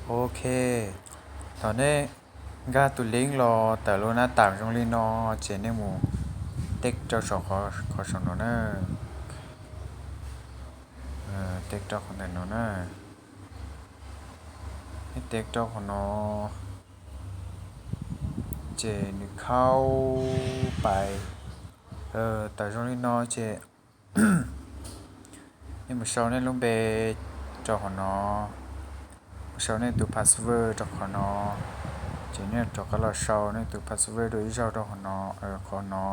Ok, thaum nej nkag tus link los tawm lub nab tam zoo li no, ces nej mus tek rau saum qhov saum no na. Tek rau qhov ntawm no na. Nej tek rau qhov no, ces nws khau pais tawm zoo li no ces nej mus sau nej lub npe rau qhov no, mus sau nej tus password rau qhov no, ces nej rov qab los sau nej tus password dua ib zaug rau qhov no, qhov no,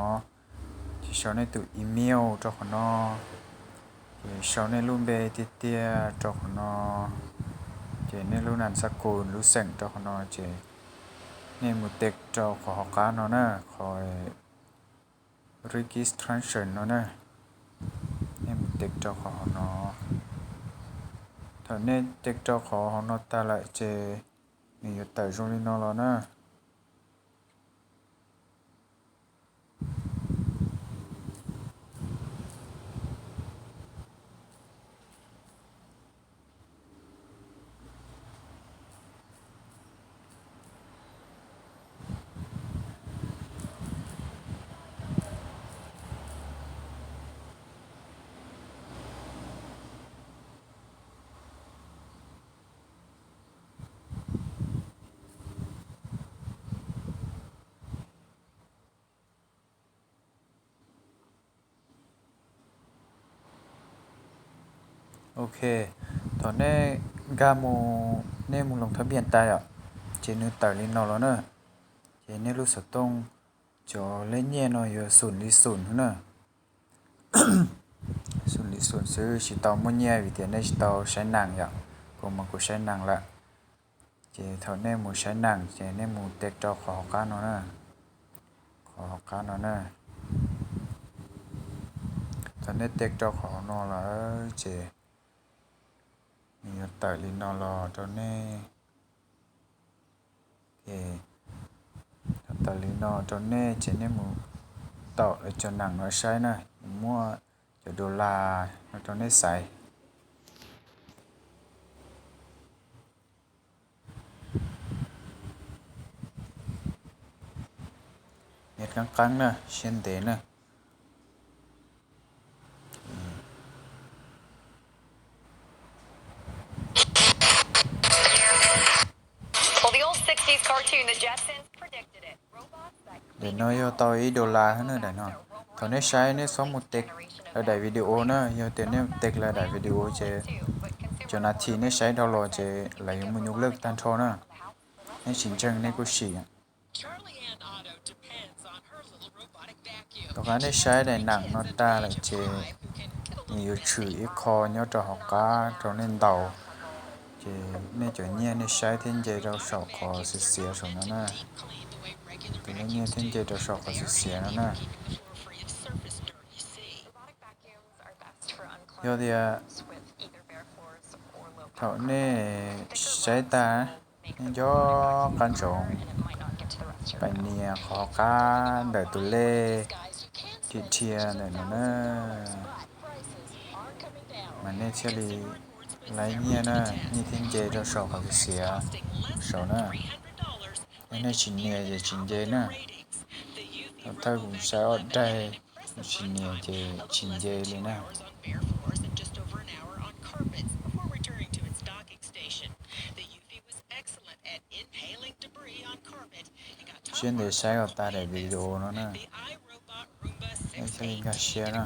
ces sau nej tus email rau qhov no, ces sau nej lub npe tiag tiag rau qhov no, ces nej lub nam xab kus lub xeem rau qhov no, ces nej mus tek rau qhov hauv qab no na, qhov registration no na. Nej mus tek rau qhov hauv no. Thaum nej tek rau qhov hauv no tag lawm ces nws yuav tawm zoo li no los na. Ok, thaum nej nkag mus, nej mus loos thab npias tas yom, ces nws tawm li no los na. Ces nej lub xov tooj cov lej nyiaj no yuav xum li xum na. Xum li xum xwb, tsis tau muaj nyiaj vim tias nej tsis tau saib nees yom. Kuv mas kuv saib nees lawm. Ces thaum nej mus saib nees ces nej mus tek rau qhov hauv qab no na. Qhov hauv qab no na. Thaum nej tek rau qhov hauv no lawm ces nws yuav tawm li no los rau nej. Thaum tawm li no rau nej ces nej mus taum lawv cov nees no saib na, muaj cov dollar no rau nej xaiv. Nias qeeb qeeb na, siab ntev na. Daim no yog tau ib dollar na daim no. Thaum nej saib nej txhob mus tek lawv daim video na, yog tias nej tek lawv daim video ces cov nas this nej saib dhau los ces lawv yuav mus nyuj lwj tag nrho na. Nej tsis ntseeg nej kuj sim. Tom qab nej saib daim nees no tag lawm ces nws yuav tshwm ib qho nyob rau hauv qab rau nej ntaus, ces nej cov nyiaj nej saib thiab nce rau saum qhov xiav xiav saum no na. Tus lej nyiaj thiab nce rau saum qhov xiav xiav no na. Yog tias thaum nej saib tag, nej nco qab ntsoov pais nias qhov qab ntawm tus lej dhia dhia ntawm no na, mas nej thiaj li laib nyiaj na, nyiaj thiaj nce rau saum qhov xiav saud na. Yog nej tsis nias ces tsis nce na. Thaum thawj kuv saib ob daig, kuv tsis nias ces tsis nce li na. Siab ntev saib kom tag daim video no na. Nej thiaj li nkag siab na.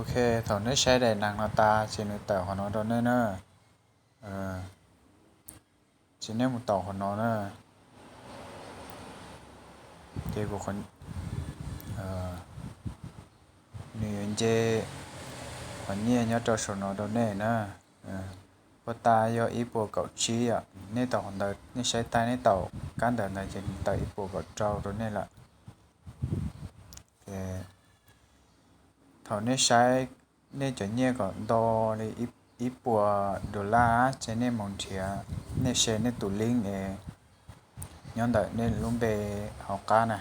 Ok, thaum nej saib daim nees no tas ces nws tawm qhov no rau nej na. Ces nej mus taus qhov no na. Ces kuv, nws yuav nce qhov nyiaj nyob rau saum no rau nej na. Puag ta yog ib puas kaum tsib yom, nej taus qhov ntawd, nej saib tag nej taus kab ntawv ntawd ces nws tawm ib puas kaum rau rau nej lawm. Thaum nej saib nej cov nyiaj kom nto li ib puas dollar ces nej mus nrhiav, nej share nej tus link es nyob ntawm nej lub npe hauv qab na.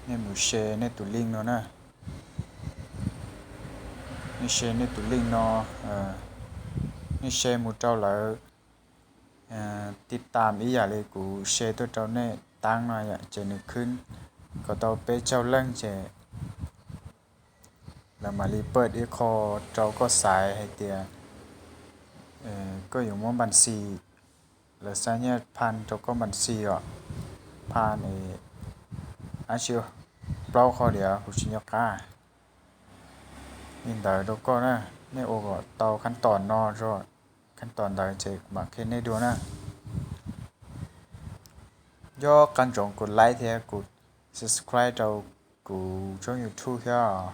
Nej mus share nej tus link no na. Nej share nej tus link no, nej share mus rau lawv tib tam ib yam li kuv share tuaj rau nej taab no yom, ces nws khwb kom tau peb caug leej ces lawv mam li pawj ib qho rau koj xaiv hais tias koj yuav muab npas xis, lawv xa nyiaj phan rau koj npas xis os, phan es ab tsi plaub qho diam kuv tsis nco qab. Li ntawd rau koj na, nej ua kom tau khab tom no, khab tom ntawd ces kuv mam qhia nej dua na. Nco qab ntsoov kuv like thiab kuv subscribe rau kuv tshooj YouTube thiab.